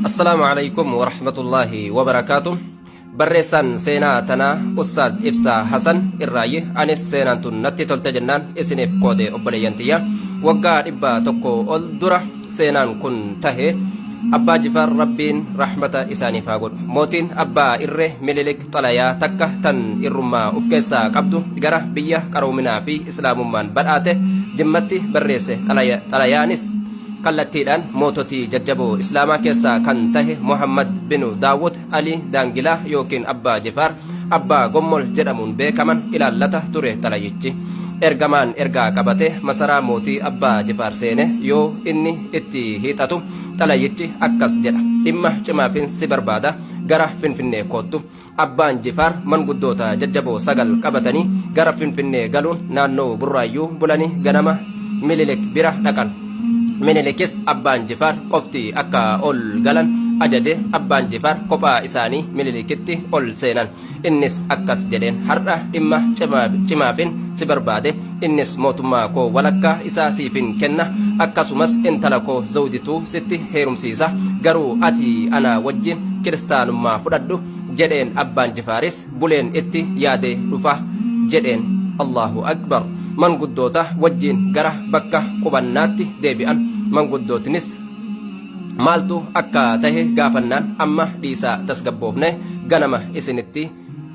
Assalaamu alaikum warahmatullaahi wabarakaatu. Barreessaan seenaa tanaa Ustaaz Ibsaa Hasan irraayyi anis seenaan tun natti tolte jennaan isiniif qoode obboleeyyan tiyya. Waggaa 100 ol dura seenaan kun tahe Abbaa Jifaar Rabbiin rahmata isaaniif haa godhu. Mootiin Abbaa Irree Minilik xalayaa takka tan irrummaa uf keessaa qabdu gara biyya qaroominaa fi Islaamummaan badhaate Jimmatti barreesse. Xalayaanis kallattiidhaan moototii jajjaboo Islaamaa keessaa kan tahe Muhammad binu Daawud Alii Daangilaa yookiin Abbaa Jifaar Abbaa Gommol jedhamuun beekaman ilaallata ture xalayichi. Ergamaan ergaa qabatee masaraa mootii Abbaa Jifaar seene yoo inni itti hiixatu xalayichi akkas jedha. Dhimma cimaafin si barbaada gara Finfinnee koottu. Abbaan Jifaar manguddoota jajjaboo 9 qabatanii gara Finfinnee galuun naannoo Burraayyuu bulanii ganama Minilik bira dhaqan. Minilikis Abbaan Jifaar qofti akka ol galan ajaje. Abbaan Jifaar kophaa isaanii Minilikitti ol seenan. Innis akkas jedheen, Har'a dhimma cimaafin si barbaade. Innis mootummaa koo walakkaa isaa siifin kenna. Akkasumas intala koo Zawdituu sitti heerumsiisa. Garuu ati ana wajjin kiristaanummaa fudhadhu jedheen. Abbaan Jifaaris buleen itti yaadee dhufa jedheen. Allahu Akbar. Manguddoota wajjin gara bakka qubannaatti deebi'an. Manguddootnis maaltu akka tahe gaafannaan amma dhiisaa tasgabboofne ganama isinitti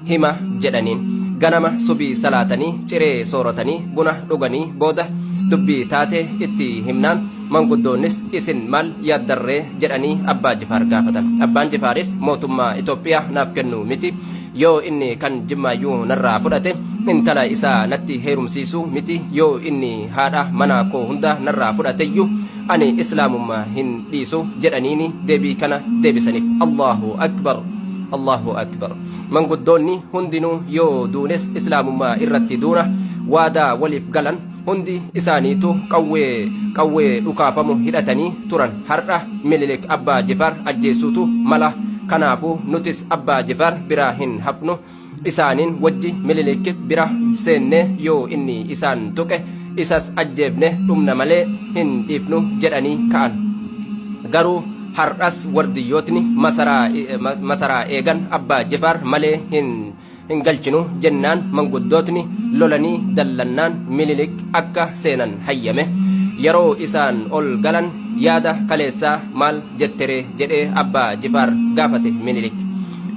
hima jedhaniin. Ganama subii salaatanii ciree sooratanii buna dhuganii booda dubbii taatee itti himnaan manguddoonnis isin maal yaaddarree jedhanii Abbaa Jifaar gaafatan. Abbaan Jifaaris mootummaa Itoophiyaa naaf kennuu miti yoo inni kan Jimmaayyuu narraa fudhate intala isaa natti heerumsiisuu miti yoo inni haadha manaa koo hunda narraa fudhateyyuu ani Islaamummaa hin dhiisu jedhaniini deebii kana deebisaniif. Allahu Akbar! Allahu Akbar! Manguddoonni hundinuu yoo duunes Islaamummaa irratti duuna waadaa waliif galan. Hundi isaaniitu qawwee qawwee dhukaafamu hidhatanii turan. Har'a Minilik Abbaa Jifaar ajjeessuutu mala. Kanaafuu nutis Abbaa Jifaar biraa hin hafnu. Isaaniin wajji Minilik bira seennee yoo inni isaan tuqe isas ajjeefne dhumna malee hin dhiifnu jedhanii ka'an. Garuu har'as wardiyyootni masaraa masaraa eegan Abbaa Jifaar malee hin hin galchinu jennaan manguddootni lolanii dallannaan Minilik akka seenan hayyame. Yeroo isaan ol galan yaada kaleessaa maal jetteree jedhee Abbaa Jifaar gaafate Minilik.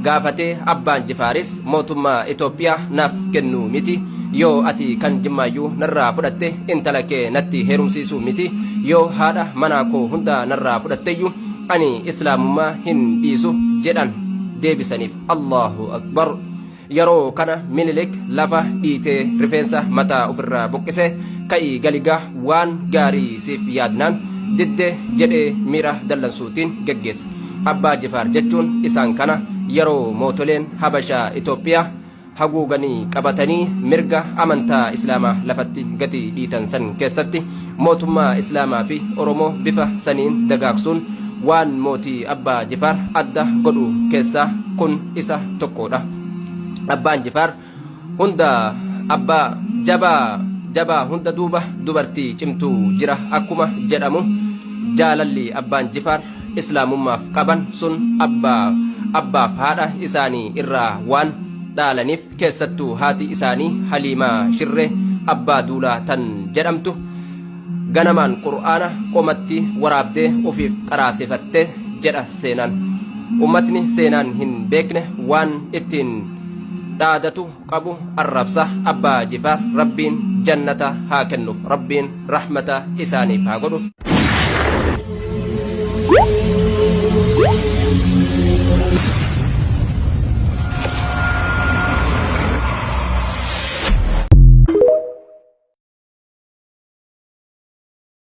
Gaafatee Abbaan Jifaaris mootummaa Itoophiyaa naaf kennuu miti yoo ati kan Jimmaayyuu narraa fudhatte intala kee natti heerumsiisuu miti yoo haadha manaa koo hunda narraa fudhatteyyuu ani Islaamummaa hin dhiisu jedhan deebisaniif. Allahu Akbar! Yeroo kana Minilik lafa dhiitee rifeensa mataa ofirraa buqqise ka'ii galigaa waan gaarii siif yaadnaan didde jedhee miira dallansuutiin geggeesse. Abbaa Jifaar jechuun isaan kana yeroo mootoleen Habashaa Itoophiyaa haguuganii qabatanii mirga amantaa Islaamaa lafatti gadi dhiitan san keessatti mootummaa Islaamaa fi Oromoo bifa saniin dagaagsuun waan mootii Abbaa Jifaar adda godhu keessaa kun isa tokkoodha. Abbaan Jifaar hunda abbaa jabaa jabaa hunda duuba dubartii cimtuu jira akkuma jedhamu jaalalli Abbaan Jifaar Islaamummaaf qaban sun abbaa abbaaf haadha isaanii irraa waan dhaalaniif keessattuu haati isaanii Haliimaa Shirree Abbaa Duulaa tan jedhamtu ganamaan Qur'aana qomatti waraabdee ufiif qaraasifatte jedha seenaan. Ummatni seenaan hin beekne waan ittiin dhaadatu qabu arrabsa. Abbaa Jifaar Rabbiin jannata haa kennuuf. Rabbiin rahmata isaaniif haa godhu.